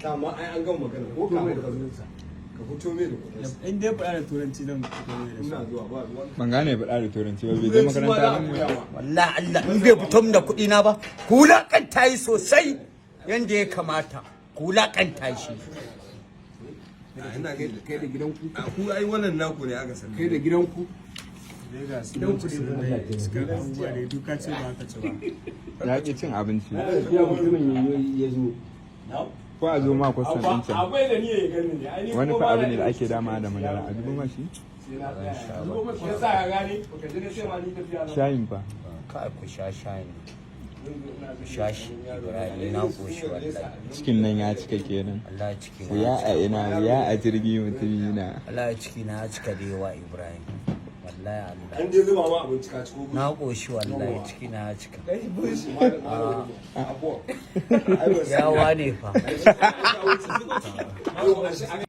Dama ai an gama magana ko ka ka zo ka fito mai da kuɗin sa. In dai faɗa da Turanci, zan fito mai da su. Ina zuwa, ba ruwan. Ban gane faɗa da Turanci ba, bai je makaranta ba ne. Wallahi Allah, in bai fito min da kuɗi na ba, ku wulaƙanta yi sosai yanda ya kamata ku wulaƙanta shi. Ina ga Kai da gidanku. Ku ai wannan naku ne aka sani. Kai da gidanku. Dai ga su nan sun dai cikin abubuwa dai duka ce ba ka ci ba. Ya ƙi cin abinci. Ya mutumin ya zo. Ko a zo ma kwastan ɗin can. Akwai da ni ya gani ne. Ai ni Wani kuma fa abu ba ne na da ake dama da madara. A duba ma shi. Sai na tsaya. Shi yasa ka gane baka ji na ce ma ni tafiya na. Shayin fa. Ka ku sha shayin, ku sha shi. Ibrahim, na ƙoshi wallahi. Cikin nan ya cika kenan. Allah, ciki na Wuya ya a cika. ina, wuya a jirgi, mutumi na. Allah, ciki na ya cika da yawa, Ibrahim, wallahi Allah. An je zuba ma abinci ka ci ko? Na ƙoshi wallahi, ciki na ya cika. Abuwa. Yawa ne fa.